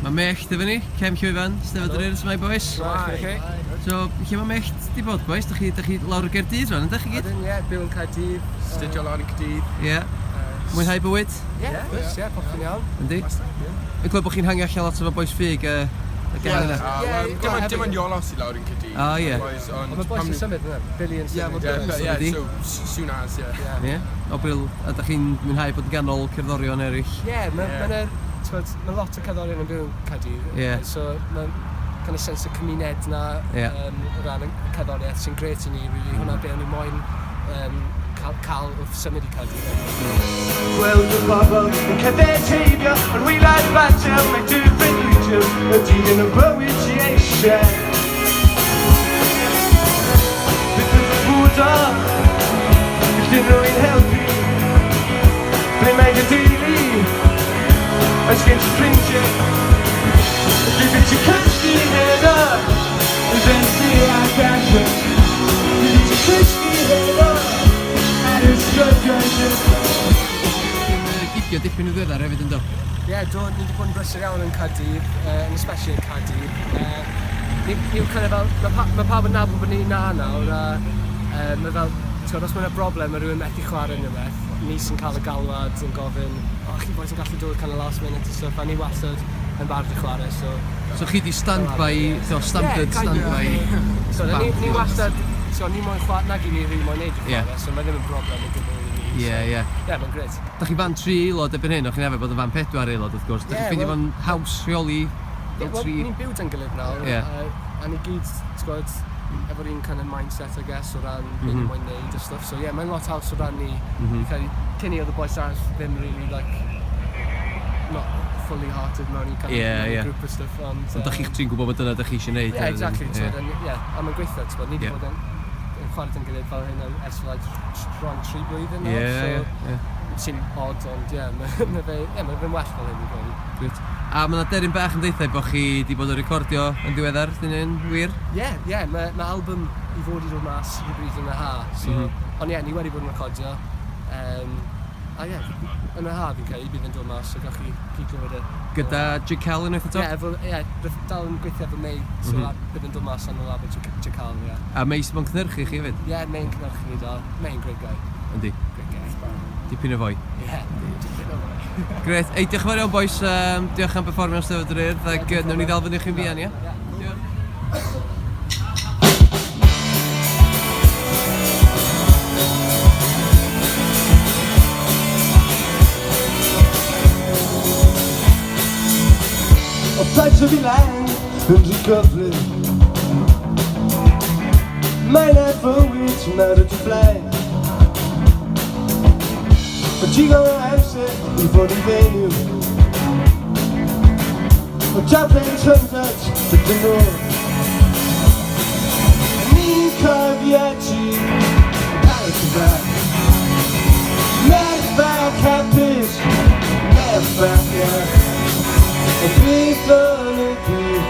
Mae Mellt efo ni, cefn llwyfan, Steddfod yr Urdd, shwmae bois? Shwmae. So, lle mae Mellt di bod, bois? Dych chi, dych chi lawr o Gaerdydd rwan, ydych chi gyd? Ydyn, ie, byw yn Caerdydd. Studio lawr yn Caerdydd. Ie. Mwynhau bywyd? Ie, wrth gwrs, ie, popeth yn iawn. Yndi? Yn clywed bod chi'n hangio allan lot efo bois ffug y y gang yna. Ie, dim ond dim ond Iolo sydd lawr yn Caerdydd. O, ie. Boys, Ond mae bois yn symud yna, Billy yn symud. Ie, Ydi? so soon as, ie. Ie. O, Bill, a dych chi'n mwynhau bod yn ganol cerddorion eraill? Ie, mae 'na, t'mod, mae lot o cerddorion yn byw yn Caerdydd. Ie. So mae kind of sense o cymuned 'na o ran y cerddoriaeth sy'n grêt i ni really. Hwnna be o'n i moyn cael, cael wrth symud i Caerdydd. Gweld y bobl yn cerdded heibio ar waelod batel, mae dy freuddwydion ydy yn y bywyd ti eisiau. Beth ydych bwydo? Gall unrhyw un helpu? Ble mae dy deulu? Oes gen ti ffrindiau? Lle fydd ti'n cysgu heno? Felly ac allan. Lle fydd ti'n cysgu heno? Ar y strydoedd. Gigio dipyn yn ddiweddar hefyd yndo? Ie, yeah, do, ni wedi bod yn brysur iawn yn Caerdydd, yn especially yn Caerdydd. Ni, ni kind of fel, mae pa, ma pawb yn nabod bod ni na nawr, a mae fel, ti'n os mae yna broblem, mae rhywun methu chwarae neu rhywbeth, ni sy'n cael y galwad yn gofyn, o, oh, chi boys yn gallu dod kind of last minute and stuff, a ni wastad yn barod i chwarae, so... So chi di stand-by, so standard yeah, kind of, stand-by So, ni, ni wastad, so ni moyn chwarae, nag i ni rili moyn neud i chwarae, so mae ddim yn broblem o gwbl i ni. Ie, ie. Ie, mae'n grêt. Da chi fan tri aelod erbyn hyn, o'ch chi'n arfer bod yn fan pedwar aelod wrth gwrs. Da chi'n ffeindio fo'n haws rheoli fel Wel, tri? ni'n byw 'da'n gilydd nawr, a ni gyd, ti'n gwybod, efo'r un kind of mindset, I guess, o ran be ni moyn neud a stuff. So ie, yeah, mae'n lot haws o ran ni. Fi'n credu, cyn i oedd y bois arall ddim really, like, not fully hearted mewn i kind of mewn i grŵp a stuff, ond... Ond dach chi'ch tri'n gwybod bod dyna dach chi eisiau neud. Ie, exactly, ti'n gwybod, ie, a mae'n gweithio, ti'n gwybod, ni 'di bod yn yn chwarae 'da'n gilydd fel hyn am ers like bron 3 blwyddyn nawr, so... Sy'n odd, ond ie, mae fe, ie, mae fe'n well fel hyn, fi'n credu. Grêt. A mae 'na deryn bach yn deutha i bod chi 'di bod yn recordio yn ddiweddar, 'di hynny'n wir? Ie, ie, mae ma album i fod i ddod mas rhywbryd yn y ha, so... Ond ie, ni wedi bod yn recordio, a ie, yn y ha fi'n credu bydd yn dod mas, so gallwch chi gyd glywed e. Gyda Jacal unwaith eto? Ie, efo, ie, bydd dal yn gweithio efo Mei, so bydd yn dod mas ar y label Jacal, ie. A Mei sy'n bod yn cynhyrchu chi hefyd? Ie, Mei'n cynhyrchu ni dal. Mei'n great guy. Yndi. Great guy. Dipyn o foi. Ie, dipyn o foi. Grêt. Ei, diolch yn fawr iawn, bois. Diolch am berfformio yn Steddfod yr Urdd, ac wnawn ni ddal fyny chi'n fuan, ie? Ie. Diolch. O paid fi lan yn rhy gyflym. Mae 'na fywyd nawr y dy flaen. Mae digon o amser i fod yn fenyw. O darllen tryndad ydyn nhw. Ni'n cofio ti yn parod yn dda. Merch fach hapus, merch fach iach. O beth yn y byd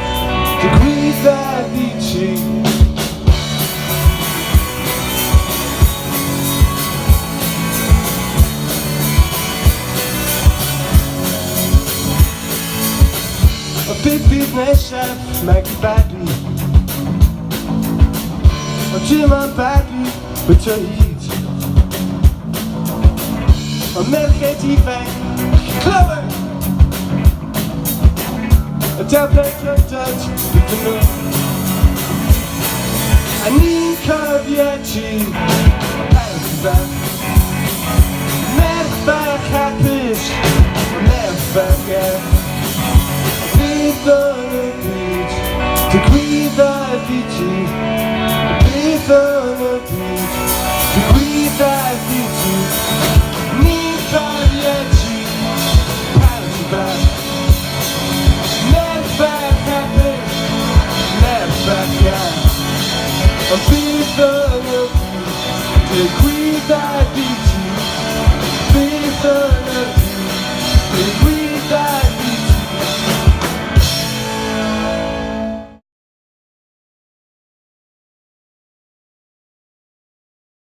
digwyddodd i ti? O beth bydd nesaf, magu babi? O dim ond babi wyt o hyd. O merched ifanc, chi'n clywed? Y daflen drydod iddyn nhw. A ni'n cofio ti, merch fach.